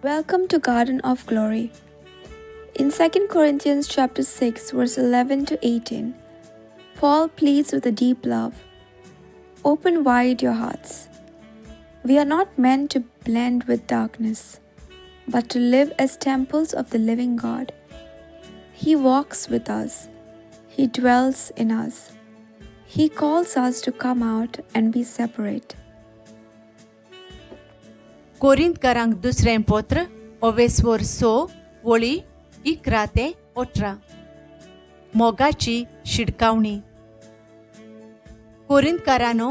Welcome to Garden of Glory. In 2 Corinthians chapter 6 verse 11 to 18, Paul pleads with a deep love. Open wide your hearts. We are not meant to blend with darkness, but to live as temples of the living God. He walks with us. He dwells in us. He calls us to come out and be separate. कोरिंतकारांक दुसरें पत्र ओवेस्वर स वळी 11 ते 18. मोगाची शिडकावणी. कोरिंतकारांनो,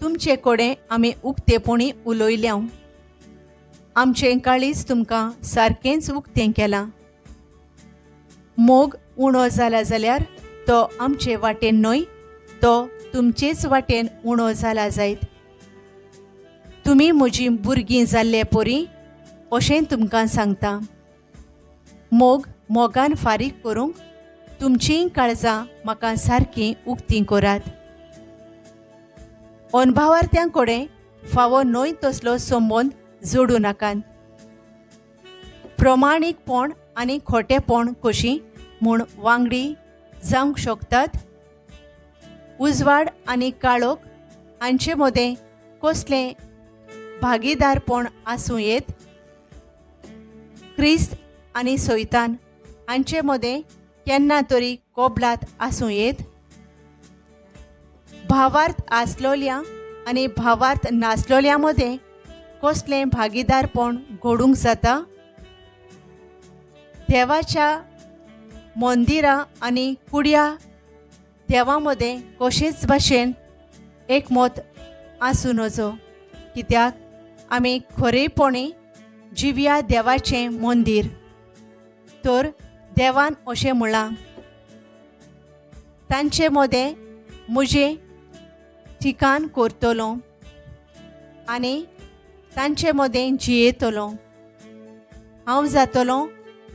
तुमचे कडेन आमी उक्तेपणी उलयल्या. आमचें काळीज तुमकां सारकेंच उक्तें केलां. मोग उणो जाला जाल्यार तो आमचे वाटेन न्हय, तो तुमचेच वाटेन उणो जाला जायत. तुमी म्हजीं भुरगीं जाल्ले परी अशें तुमकां सांगता. मोग मोगान फारीक करूंक तुमचींय काळजां म्हाका सारकीं उक्तीं करात. अनभावार्थ्यां कडेन फावो न्हय तसलो संबंद जोडूं नाकात. प्रमाणीकपण आनी खोटेपण कशीं म्हूण वांगडी जावंक शकतात? उजवाड आनी काळोख हांचे मदें कसलें भागीदारपण आसूं येत? क्रिस्त आनी सैतान हांचे मदें केन्ना तरी कबलात आसूं येत? भावार्थ आसलोल्या आनी भावार्थ नासलोल्या मदें कसलें भागीदारपण घडूंक जाता? देवाच्या मंदिरां आनी कुड्या देवा मदें कशेंच भाशेन एकमत आसूं नजो, कित्याक आमी खरेपणी जिव्या देवाचें मंदीर. तर देवान अशें म्हळां, तांचे मदें म्हजें ठिकाण करतलो आनी तांचे मदें जियेतलो. हांव जातलो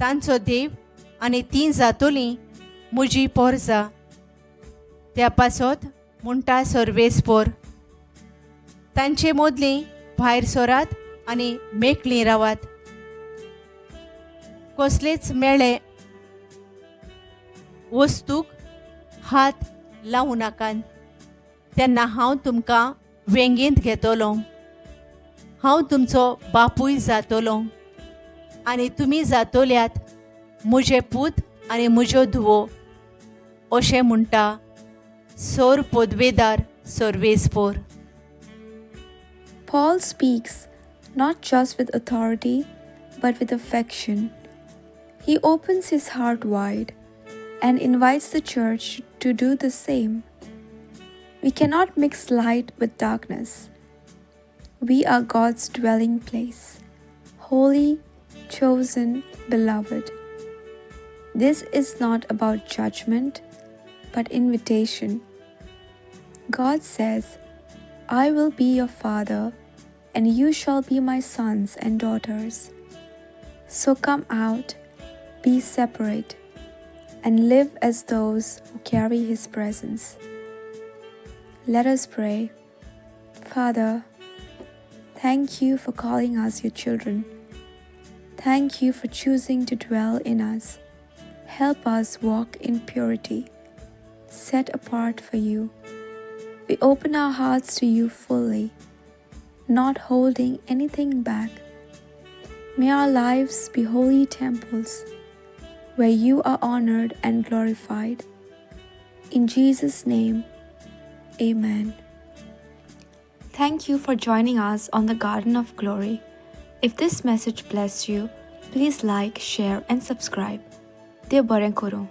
तांचो देव आनी तीं जातलीं म्हजी पोरसां. त्या पासत म्हणटा सर्वेस्पोर, तांचे मदलीं भायर सरात आनी मेकळीं रावात. कसलेच मेळे वस्तूक हात लावूं नाकात. तेन्ना हांव तुमकां वेंगेंत घेतलो. हांव तुमचो बापूय जातलो आनी तुमी जातल्यात म्हजे पूत आनी म्हज्यो धुवो, अशें म्हणटा सोर पदवेदार सर्वेस्पोर. Paul speaks not just with authority, but with affection. He opens his heart wide and invites the church to do the same. We cannot mix light with darkness. We are God's dwelling place, holy, chosen, beloved. This is not about judgment, but invitation. God says, "I will be your father, and you shall be my sons and daughters." So come out, be separate, and live as those who carry His presence. Let us pray. Father, thank you for calling us your children. Thank you for choosing to dwell in us. Help us walk in purity, set apart for you. We open our hearts to you fully, not holding anything back. May our lives be holy temples where you are honored and glorified. In Jesus' name, amen. Thank you for joining us on the Garden of Glory. If this message blessed you, please like, share, and subscribe. देव बरें करूं.